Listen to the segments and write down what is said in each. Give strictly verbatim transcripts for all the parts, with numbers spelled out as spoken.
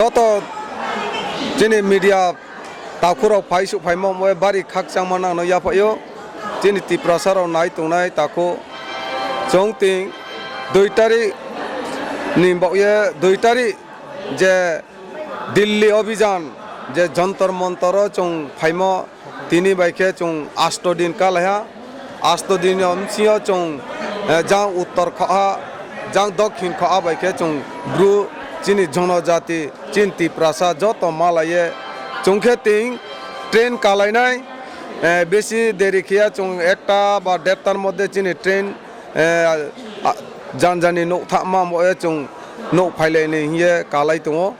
Joto chini media takhurok phai su phaima omo bari khakchangma nangno yaphaio. Chini Tiprasa rok nai tongnai takhu chwng ting dui tarik ni bagwi dui tarik je Delhi Abhijan je Jantar Mantar o chwng phaimo, tini bai khe chwng asto din kalaiha. Asto din o bsio chwng, eh, jang uttor khoha, jang dokhin khoha bai khe chwng bru chini jonojati, chini Tiprasa joto malaiye chwng khe ting train kalainai, eh, besi deri khiya chwng ekta ba dertar moddhe chini train eh, a, jani jani nuk thangma bo e chwng nuk phailaini hiye kalai tongo.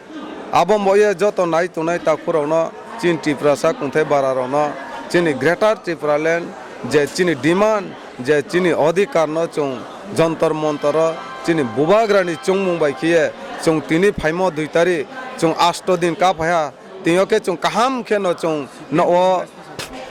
Abo bo e joto nai tongnai takhurokno chini Tiprasa kungthai bara rokno chini Greater Tipraland je chini demand je chini odhikar no chwng Jantar Mantar o chini bubagrani chwngmung bai khiye chwng tini phaimo dui tarik chwng asto din kaphaiha tini o khe chwng kaham kheno chwng no o,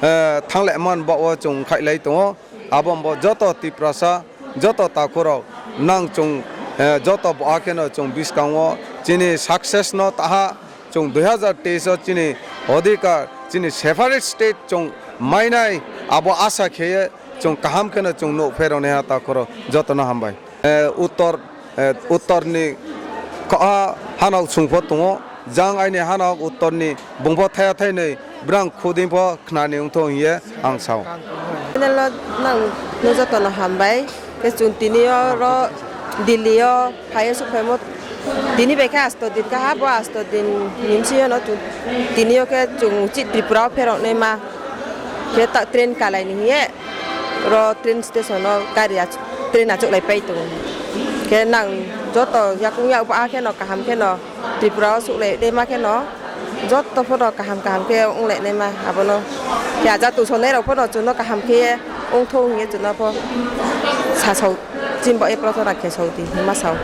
eh, thangle man ba o chwng khailai tongo. Abo bo joto Tiprasa, joto takhurok nang chwng, eh, joto bo hakheno chwng bwskango chini success no taha chwng dui hazar teis o chini odhikar, chini separate state chwng mainai abo asa kheye chwng kaham kheno chwng nuk pheroni ha takhurok jotono hambai. Eh, uttor, eh, uttorni kha-, hanok sungpho tongo. Jang aini hanok uttorni bungpho thaya thainwi brang khudingpho khnani wngtho hiye ang sao. Channel no nang no jotono hambai. Khe chwng tini oro Delhi o phaiya suk phaimo. Tini bai khe asto din kaha, bo asto din ni bsio no chwng tini o khe chwng chit Tripura o pherok nai ma. Khe ta train kalai ni hiye. Oro train station o gari ach-, train achuk lai pai tongo. Khe nang joto yakung yak ba khe no kaham khe no Tripura o suklai de ma khe no joto pho no kaham kaham khe wng lai nai ma abono. Khe aja tu sonai rok pho no chuno kaham khe wng thung ye chuno pho sa sau chimbo e proto ra khe sau di ma sau.